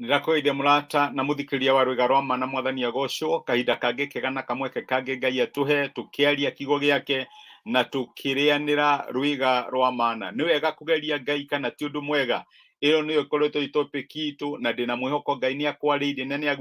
Nĩndakũgeithia mũrata na mũthikĩrĩria wa rwĩga rwa ma na mwathani agocwo kahinda kangĩ kega na kamweke kangĩ Ngai atũhe tũkĩaria kiugo gĩake na tũkĩrĩanĩra rwĩga rwa mana. Nĩ wega kũgeria Ngai kana ti ũndũ mwega? Ĩyo nĩyo ĩkoretwo ĩ topic itũ na ndĩna mwĩhoko Ngai nĩ akwarĩirie na nĩ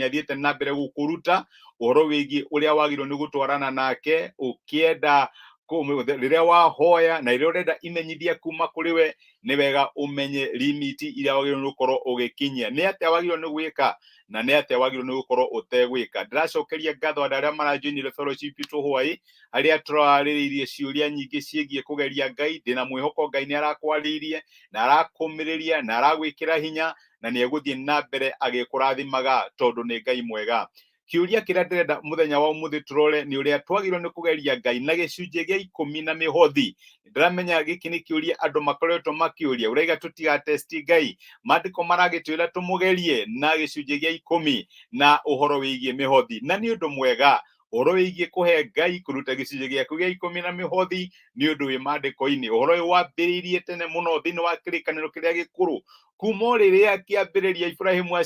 athiĩte na mbere gũkũruta ũhoro wĩgiĩ ũrĩa wagĩrĩirwo nĩ gũtwarana nake ũkĩenda rĩrĩa wahoya na rĩrĩa ũrenda imenyithia kuma kũrĩ we. Nĩ wega ũmenye limit iria wagĩrĩirwo nĩ gũkorwo ũgĩkinyia, nĩ atĩa wagĩrĩirwo nĩ gwĩka na nĩ atĩa wagĩrĩirwo nĩ gũkorwo ũtegwĩka. Ndĩracokeria ngatho andũ arĩa marajoinire fellowship itũ hwaĩ arĩa tũrarĩrĩirie ciũria nyingĩ ciĩgiĩ kũgeria Ngai. Ndĩna mwĩhoko Ngai nĩ arakwarĩirie na arakũmĩrĩria na aragwĩkĩra hinya na nĩ egũthiĩ na mbere agĩkũrathimaga tondũ nĩ Ngai mwega. Kĩũria kĩrĩa ndĩrenda mũthenya wa ũmũthĩ tũrore nĩ ũrĩa twagĩrĩirwo nĩ kũgeria Ngai na gĩcunjĩ gĩa ikũmi na mĩhothi. Ndĩramenya gĩkĩ nĩ kĩũria andũ makoretwo makĩũria, ũraiga tũtigatesti Ngai, maandĩko maragĩtwĩra tũmũgerie na gĩcunjĩ gĩa ikũmi na ũhoro wĩgiĩ mĩhothi, na nĩ ũndũ mwega ũhoro wĩgiĩ kũhe Ngai kũruta gĩcunjĩ gĩaku gĩa ikũmi na mĩhothi nĩ ũndũ wĩ maandĩko-inĩ. Ũhoro ũyũ wambĩrĩirie tene mũno thĩinĩ wa kĩrĩkanĩro kĩrĩa gĩkũrũ, kuma o rĩrĩa kĩambĩrĩria Ibrahimu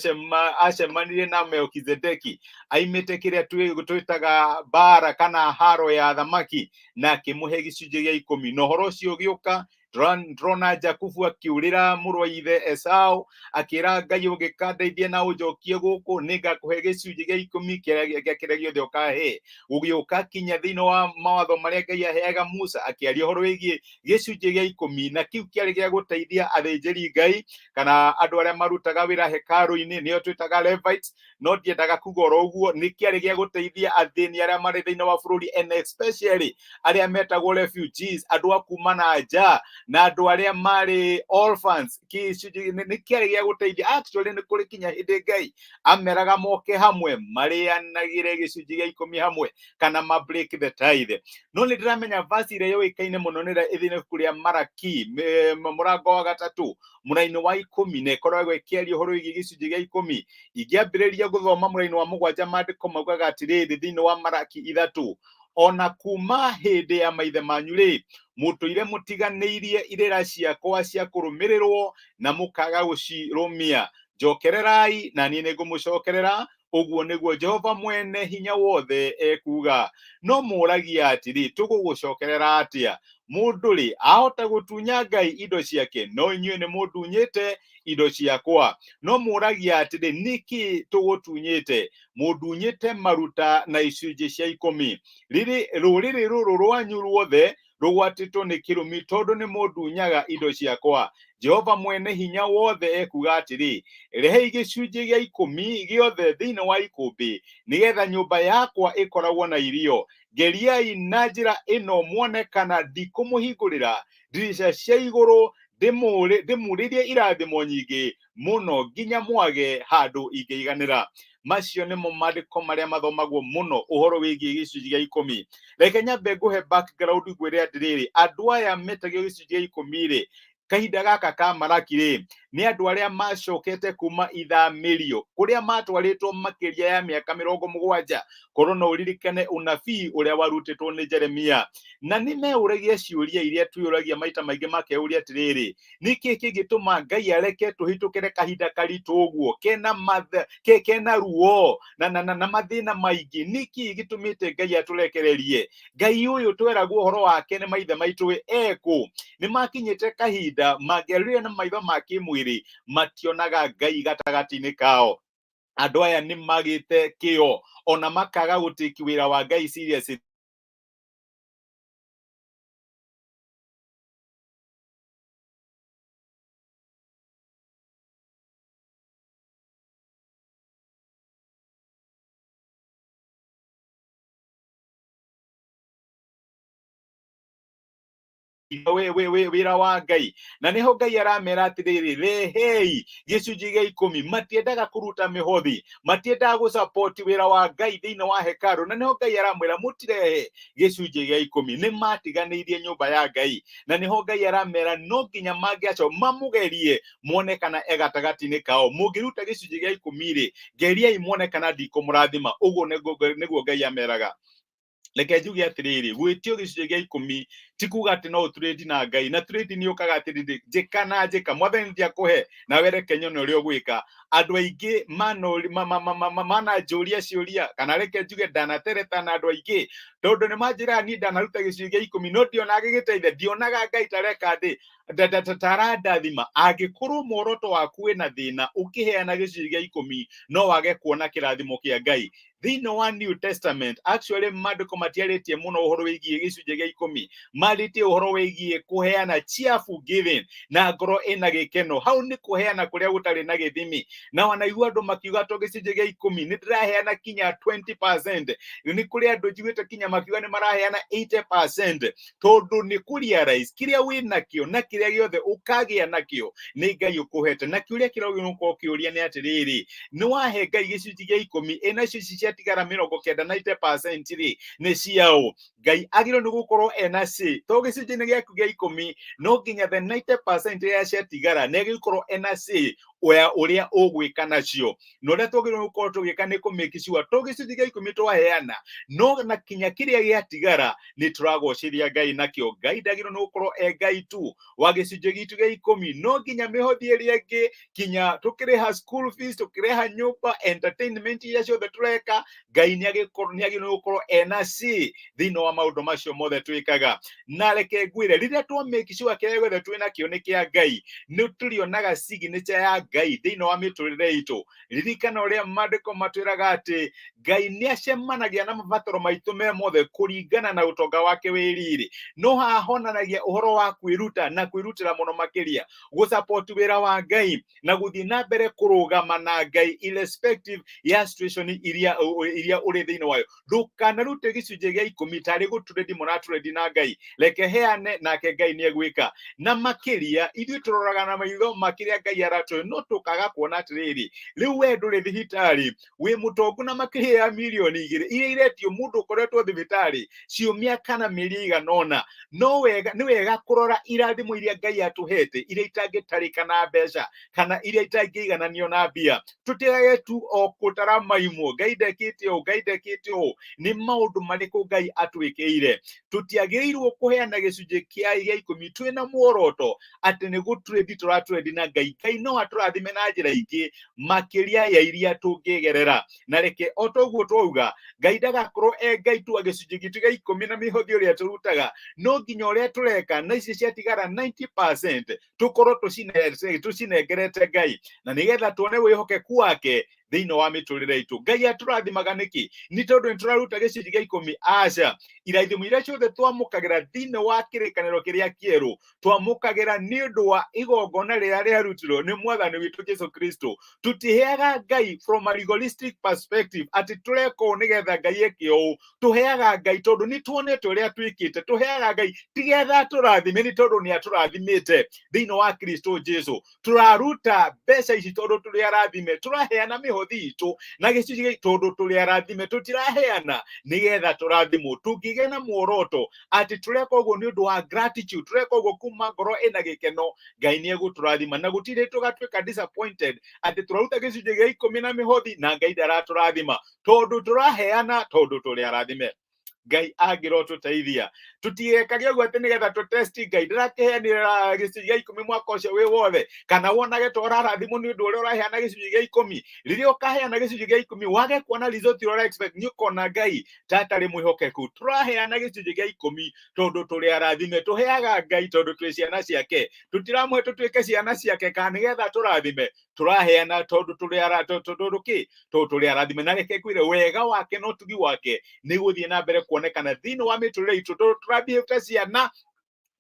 acemanirie na Melkizedeki aimĩte kĩrĩa twĩtaga mbara kana haro ya thamaki, na akĩmũhe gĩcunjĩ gĩa ikũmi. Na ũhoro ũcio ũgĩũka, ndĩrona Jakubu akĩũrĩra mũrũ wa ithe Esau, akĩra Ngai ũngĩkandeithia na ũnjokie gũkũ nĩngakũhe gĩcunjĩ gĩa ikũmi kĩa kĩrĩa gĩothe ũkahe. Gũgĩũka kinya thĩinĩ wa mawatho marĩa Ngai aheaga Musa, akĩaria ũhoro wĩgiĩ gĩcunjĩ gĩa ikũmi, na kĩu kĩarĩ gĩa gũteithia athĩnjĩri Ngai kana andũ arĩa marutaga wĩra hekarũ-inĩ, nĩo twĩtaga Levites, no ndiendaga kuga oro ũguo, nĩ kĩarĩ gĩa gũteithia athĩni arĩa marĩ thĩinĩ wa bũrũri and especially arĩa metagwo refugees, andũ a kuma na nja na andũ arĩa marĩ orphans. Gĩcunjĩ nĩ kĩarĩ gĩa gũteithia. Actually nĩ kũrĩ kinya hĩndĩ Ngai ameraga moke hamwe marĩanagĩre gĩcunjĩ gĩa ikũmi hamwe kana ma break the tithe. No nĩ ndĩramenya verse ĩrĩa yũĩkaine mũno nĩ ĩrĩa ĩthĩinĩ ibuku rĩa Maraki mũrango wa gatatũ mũraini wa ikũmi, na ĩkoragwo ĩkĩaria ũhoro wĩgiĩ gĩcunjĩ gĩa ikũmi. Ingĩambĩrĩria gũthoma mũraini wa mũgwanja, maandĩko maugaga atĩrĩrĩ thĩinĩ wa Maraki ithatũ: ona kuma hĩndĩ ya maithe manyu rĩ, mũtũire mũtiganĩirie irĩra ciakwa cia kũrũmĩrĩrwo na mũkaga gũcirũmia. Njokererai na niĩ nĩngũmũcokerera, ũguo nĩguo Jehova mwene hinya wothe ekuuga. No mũũragia atĩrĩ, tũgũgũcokerera atĩa? Mũndũ rĩ, ahota gũtunya Ngai indo ciake? No inyuĩ nĩ mũndunyĩte indo ciakwa. No mũũragia atĩrĩ, nĩkĩ tũgũtunyĩte? Mũndunyĩte maruta na icunjĩ cia ikũmi. Rĩrĩ rũrĩrĩ rũrũ rwanyu ruothe rũgwatĩtwo nĩ kĩrumi tondũ nĩ mũndunyaga indo ciakwa. Jehova mwene hinya wothe ekuuga atĩrĩ, rehei gĩcunjĩ gĩa ikũmi gĩothe thĩinĩ wa ikũmbĩ, nĩgetha nyũmba yakwa ĩkoragwo na irio. Geriai na njĩra ĩno muone kana ndikũmũhingũrĩra ndirica cia igũrũ ndĩmurĩrie irathimo nyingĩ mũno nginya mwage handũ ingĩiganĩra. Macio nĩmo maandĩko marĩa mathomagwo mũno ũhoro wĩgiĩ gĩcunjĩ gĩa ikũmi. Reke nyambe ngũhe background ngwĩre atĩrĩrĩ, andũ aya metagio gĩcunjĩ gĩa ikũmi rĩ, kahinda gaka ka Maraki rĩ, nĩ andũ arĩa macokete kuma ithamĩrio kũrĩa matwarĩtwo makĩria ya mĩaka mĩrongo mũgwanja. Korwo no ũririkane ũnabii ũrĩa warutĩtwo nĩ Jeremia, na nĩ meyũragia ciũria iria twĩyũragia maita maingĩ, makeyũria atĩrĩrĩ, nĩkĩ kĩngĩtũma Ngai areke tũhĩtũkĩre kahinda karitũ ũguo kena matha, kena ruo na mathĩna maingĩ? Nĩkĩ gĩtũmĩte Ngai atũrekererie? Ngai ũyũ tweragwo ũhoro wake nĩ maithe maitũ ekũ? Nĩ makinyĩte kahinda mangĩarire na maitho ma kĩmwĩrĩ mationaga Ngai gatagatĩ-inĩ kao. Andũ aya nĩ magĩte kĩo ona makaga gũtĩki wĩra wa Ngai serious. Wĩra wa Ngai, na nĩho Ngai aramera atĩrĩrĩ, rehei gĩcunjĩ gĩa ikũmi. Matiendaga kũruta mĩhothi, matiendaga gũsupport wĩra wa Ngai thĩinĩ wa hekarũ, na nĩho Ngai aramwĩra mũtirehe gĩcunjĩ gĩa ikũmi. Nĩ matiganĩirie nyũmba ya Ngai, na nĩho Ngai aramera no nginya mangĩaco mamũgerie muone kana e gatagatĩ-inĩ kao. Mũngĩruta gĩcunjĩ gĩa ikũmi rĩ, geriai muone kana ndikũmũrathima. Ũguo nĩguo Ngai ameraga. Reke njuge atĩrĩrĩ, gwĩtio gĩcunjĩ gĩa ikũmi Ti kuga atĩ no ũtrade na Ngai, na trade nĩ ũkaga atĩrĩrĩ, njĩka na njĩka, Mwathani ndiakũhe nawe reke nyone ũrĩa ũgwĩka. Andũ aingĩ mananjũria ciũria, kana reke njuge ndanatereta na andũ aingĩ, tondũ nĩ manjĩraga niĩ ndanaruta gĩcunjĩ gĩa ikũmi no ndionaga gĩgĩteithia, ndionaga Ngai tareka ndĩ tarandathima. Angĩkorwo muoroto waku wĩna thĩna ũkĩheana gĩcunjĩ gĩa ikũmi, no wage kuona kĩrathimo kĩa Ngai. Thĩinĩ wa New Testament, actually maandĩko matiarĩtie mũno ũhoro wĩgiĩ gĩcunjĩ gĩa ikũmi, marĩtie ũhoro wĩgiĩ kũheana, cheerful giving, na ngoro ĩna gĩkeno. Hau nĩ kũheana kũrĩa gũtarĩ na gĩthimi. Na wanaigua andũ makiuga to gĩcunjĩ gĩa ikũmi, nĩ ndĩraheana kinya 20%. Nĩ kũrĩ andũ njiguĩte kinya makiuga nĩ maraheana 80%, tondũ nĩ kũrealize kĩrĩa wĩ nakĩo na kĩrĩa gĩothe ũkagĩa nakĩo nĩ Ngai ũkũhete. Na kĩũria kĩrĩa ũgĩrĩirwo gũkorwo ũkĩũria nĩ atĩrĩrĩ, nĩ wahe Ngai gĩcunjĩ gĩa ikũmi, ĩ nacio ici ciatigara 90 na 80% rĩ, nĩ ciaũ? Ngai agĩrĩirwo nĩ gũkorwo ena say to gĩcunjĩ-inĩ gĩaku gĩa ikũmi, no nginya the 90% iria ciatigara nĩ agĩrĩirwo gũkorwo ena say ya ũrĩa ũgwĩka nacio. Na ũrĩa twagĩrĩirwo gũkorwo tũgĩka nĩ kũ make sure to gĩcunjĩ gĩa ikũmi twaheana, no na kinya kĩrĩa gĩatigara nĩ tũragocithia Ngai nakĩo. Ngai ndagĩrĩirwo nĩ gũkorwo e Ngai tu wa gĩcunjĩ gitũ gĩa ikũmi, no nginya mĩhothi ĩrĩa ĩngĩ, kinya tũkĩrĩha school fees, tũkĩrĩha nyũmba, entertainment iria ciothe tũreka, Ngai nĩ agĩrĩirwo nĩ gũkorwo ena say thĩinĩ wa maũndũ macio mothe twĩkaga. Na reke ngwĩre, rĩrĩa twa make sure kĩrĩa gĩothe twĩ nakĩo nĩ kĩa Ngai, nĩ tũrĩonaga signature ya Ngai thĩinĩ wa mĩtũrĩre itũ. Ririkana ũrĩa maandĩko matwĩraga atĩ Ngai nĩ acemanagia na mabataro maitũ me mothe kũringana na ũtonga wake wĩ riri. No haha honanagia ũhoro wa kwĩruta na kwĩrutĩra mũno makĩria gũsupport wĩra wa Ngai na gũthiĩ na mbere kũrũgama na Ngai irrespective ya situation iria ũrĩ thĩinĩ wayo. Ndũkanarute gĩcunjĩ gĩa ikũmi tarĩ gũtũredi mũratũredi na Ngai, reke heane nake Ngai nĩ egwĩka. Na makĩria ithuĩ tũroraga na maitho ma kĩrĩa Ngai aratũhe, no tũkaga kuona atĩrĩrĩ, rĩu we ndũrĩ thibitarĩ, wĩ mũtongu na makĩria ya mirioni 2 iria iretio mũndũ ũkoretwo thibitarĩ ciumia kana mĩeri ĩigana ũna. No wega, nĩ wega kũrora irathimo iria Ngai atũhete, iria itangĩtarĩka na mbeca kana iria itangĩigananio na mbia. Tũtigage tu o kũtara maimũ, Ngai ndekĩte ũũ, Ngai ndekĩte ũũ. Nĩ maũndũ marĩkũ Ngai atwĩkĩire? Tũtiagĩrĩirwo kũheana gĩcunjĩ kĩa ikũmi twĩna muoroto atĩ nĩ gũtũrendi tũratũrendi na Ngai. Ngai no atũrathime na njĩra ingĩ makĩria ya iria tũngĩgerera. Na reke o toguo twauga, Ngai ndagakorwo e Ngai tu wa gĩcunjĩ gitũ gĩa ikũmi na mĩhothi ũrĩa tũrutaga, no nginya ũrĩa tũreka na ici ciatigara 90% tũkorwo tũcinengerete Ngai, na nĩgetha tuone wĩhokeku wake thĩinĩ wa mĩtũrĩre itũ. Ngai atũrathimaga nĩkĩ? Nĩ tondũ nĩ tũraruta gĩcunjĩ gĩa ikũmi? Aca. Irathimo iria ciothe twamũkagĩra thĩinĩ wa kĩrĩkanĩro kĩrĩa kĩerũ, twamũkagĩra nĩ ũndũ wa igongona rĩrĩa rĩarutirwo nĩ Mwathani witũ Jesu Kristo. Tũtiheaga Ngai from a legalistic perspective atĩ tũreka ũũ nĩgetha Ngai eke ũũ. Tũheaga Ngai tondũ nĩ tuonete ũrĩa twĩkĩte. Tũheaga Ngai tigetha atũrathime, nĩ tondũ nĩ atũrathimĩte thĩinĩ wa Kristo Jesu. Tũraruta mbeca ici tondũ tũrĩ arathime, tũraheana mĩhothi itũ na gĩcunjĩ tondũ tũrĩ arathime, tũtiraheana nĩgetha tũrathimwo. Tũngĩgĩa na muoroto atĩ tũreka ũguo nĩ ũndũ wa gratitude, tũreka ũguo kuma ngoro ĩna gĩkeno, Ngai nĩ egũtũrathima na gũtirĩ tũgatuĩka disappointed atĩ tũraruta gĩcunjĩ gĩa ikũmi na mĩhothi na Ngai ndaratũrathima, tondũ tũraheana tondũ tũrĩ arathime. Ngai angĩrotũteithia tũtigekage ũguo atĩ nĩgetha tũtesti Ngai. Ndĩrakĩheanĩra gĩcunjĩ gĩa ikũmi mwaka ũcio wĩ wothe, kana wonage ta ũrarathimwo nĩ ũndũ ũrĩa ũraheana gĩcunjĩ gĩa ikũmi. Rĩrĩa ũkaheana gĩcunjĩ gĩa ikũmi wage kuona result ĩrĩa ũra expect, nĩ ũkona Ngai ta atarĩ mwĩhokeku. Tũraheana gĩcunjĩ gĩa ikũmi tondũ tũrĩ arathime. Tũheaga Ngai tondũ twĩ ciana ciake, tũtiramũhe tũtuĩke ciana ciake kana nĩgetha tũrathime. Tũraheana tondũ tũrĩ ara tondũ kĩ tondũ tũrĩ arathime. Na reke ngwĩre, wega wake na ũtugi wake nĩ gũthiĩ na mbere kuonekana thĩinĩ wa mĩtũrĩre itũ, tondũ tũrabehave ta ciana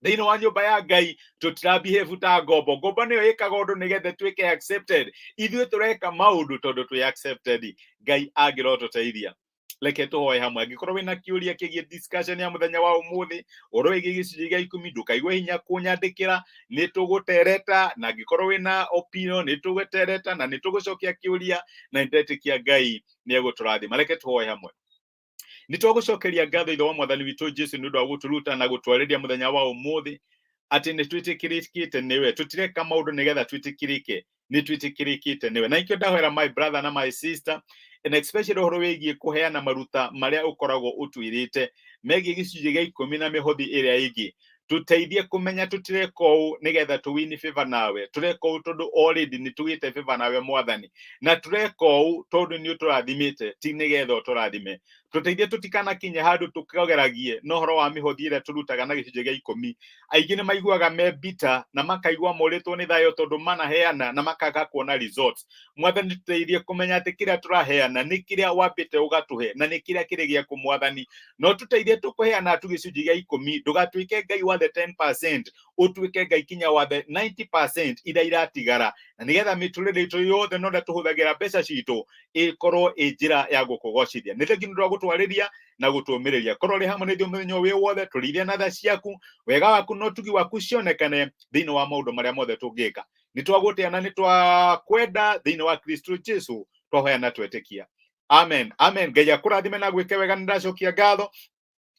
thĩinĩ wa nyũmba ya Ngai, tũtirabehave ta ngombo. Ngombo nĩyo ĩkaga ũndũ nĩgetha ĩtuĩke accepted. Ithuĩ tũreka maũndũ tondũ twĩ accepted. Ngai angĩrotũteithia. Reke tũhoe hamwe. Angĩkorwo wĩna kĩũria kĩgiĩ discussion ya mũthenya wa ũmũthĩ, ũhoro wĩgiĩ gĩcunjĩ gĩa ikũmi, ndũkaigue hinya kũnyandĩkĩra, nĩ tũgũtereta. Na angĩkorwo wĩna opinion, nĩ tũgũtereta na nĩ tũgũcokia kĩũria, na nĩndetĩkia Ngai nĩ egũtũrathima. Reke tũhoe hamwe. Nĩ twagũcokeria ngatho, Ithe wa Mwathani witũ Jesu, nĩ ũndũ wa gũtũruta na gũtwarĩria mũthenya wa ũmũthĩ atĩ nĩ twĩtĩkĩrĩkĩte nĩwe. Tũtireka maũndũ nĩgetha twĩtĩkĩrĩke, nĩ twĩtĩkĩrĩkĩte nĩwe. Na ikĩo ndahoera my brother na my sister, And especially ũhoro wĩgiĩ kũheana maruta marĩa ũkoragwo ũtwĩrĩte megiĩ gĩcunjĩ gĩa ikũmi na mĩhothi ĩrĩa ĩngĩ. Tũteithie kũmenya tũtireka ũũ nĩgetha tũ win favor nawe, tũreka ũũ tondũ already nĩ tũgĩte favor nawe Mwathani, na tũreka ũũ tondũ nĩ ũtũrathimĩte, ti nĩgetha ũtũrathime. Tũteithie tũtikanakinye handũ tũkĩgeragie na ũhoro wa mĩhothi ĩrĩa tũrutaga na gĩcunjĩ gĩa ikũmi. Aingĩ nĩ maiguaga me bitter na makaigua morĩtwo nĩ thayũ tondũ manaheana na makaga kuona results. Mwathani, tũteithie kũmenya atĩ kĩrĩa tũraheana nĩ kĩrĩa wambĩte ũgatũhe na nĩ kĩrĩa kĩrĩ gĩaku Mwathani. No tũteithie tũkũheana tu gĩcunjĩ gĩa ikũmi, ndũgatuĩke Ngai wa the 10%, ũtuĩke Ngai kinya wa the 90% iria iratigara, na nĩgetha mĩtũrĩre itũ yothe na ũrĩa tũhũthagĩra mbeca citũ ĩkorwo ĩ njĩra ya gũkũgocithia. Nĩ thengi nĩ ũndũ wa gũtwarĩria na gũtũmĩrĩria. Korwo ũrĩ hamwe na ithuĩ mũthenya ũyũ wothe, tũrĩithie na tha ciaku, wega waku na ũtugi waku cionekane thĩinĩ wa maũndũ marĩa mothe tũngĩka. Nĩ twagũtĩa na nĩ twakwenda thĩinĩ wa Kristo Jesu, twahoya na twetĩkia, amen, amen. Ngai akũrathime na gwĩke wega. Nĩ ndacokia ngatho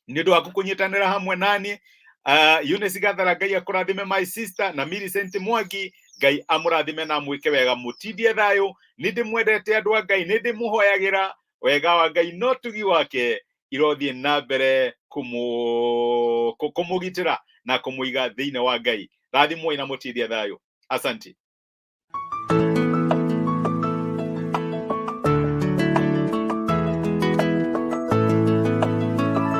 nĩ ũndũ waku kũnyitanĩra hamwe naniĩ. Eunice Gathara, Ngai akũrathime, my sister, na Millicent Mwangi, Ngai amũrathime na amwĩke wega, mũtindie thayũ. Nĩ ndĩmwendete andũ a Ngai, nĩ ndĩmũhoyagĩra wega wa Ngai no tugi wake irothiĩ na mbere kũmũgitĩra na kũmũiga thĩinĩ wa Ngai. Rathimwoi na mũtindie thayũ. Asante.